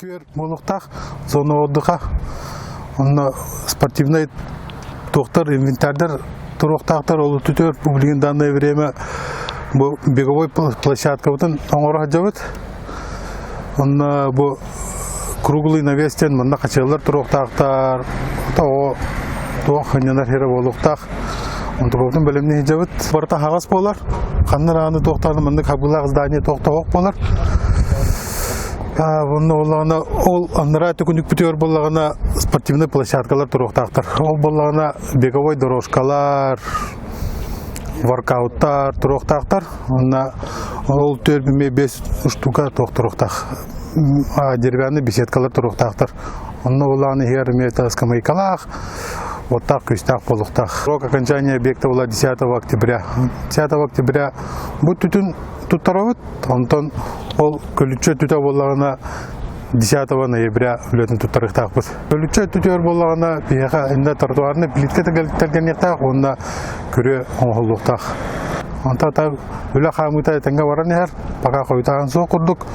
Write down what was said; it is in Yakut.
Түөр буолуохтаах зона отдыха. Онно спортивнай туохтар, инвентарьдар туруохтаахтар. Ол түтөр бу билигин данное время бу беговой площадкабытын оҥоро сылдьабыт. Онно бу круглый навес диэн манна хачыаллар туруохтаахтар. Тоҕо туох хынньанар сирэ буолуохтаах. Онтукабытын бэлэмнии сылдьабыт. Барыта аһаҕас буолар. Ханна даҕаны туохтаах маннык хабыылаах здание туохтаах буолар. Онно буоллаҕына ол анараа төкүнүкпүтүгэр буоллаҕына спортивнай площадкалар туруохтаахтар. Ол буоллаҕына беговой дорожкалар, воркауттар туруохтаахтар. Онно ол төрбүмэ бес штука туох туруохтаах. Деревянный беседкалар туруохтаахтар. Онно буоллаҕына иһигэр эмиэ скамейкалаах, оттаах күүстээх буолуохтаах. Срок окончания объекта была 10 октября. 10 октября бу түтүн туттарабыт. Онтон ол көлүччэ өттүтэ буоллаҕына 10 ноября үлэтин туттарыахтаахпыт. Көлүччэ өттүтүгэр буоллаҕына биһиэхэ иннэ тротуарный плитка тэлгэниэхтээх уонна күрүө оҥоһуллуохтаах. Онтон та үлэ хаамыыта этэҥҥэ баран иһэр, пока хойутаан суох курдук.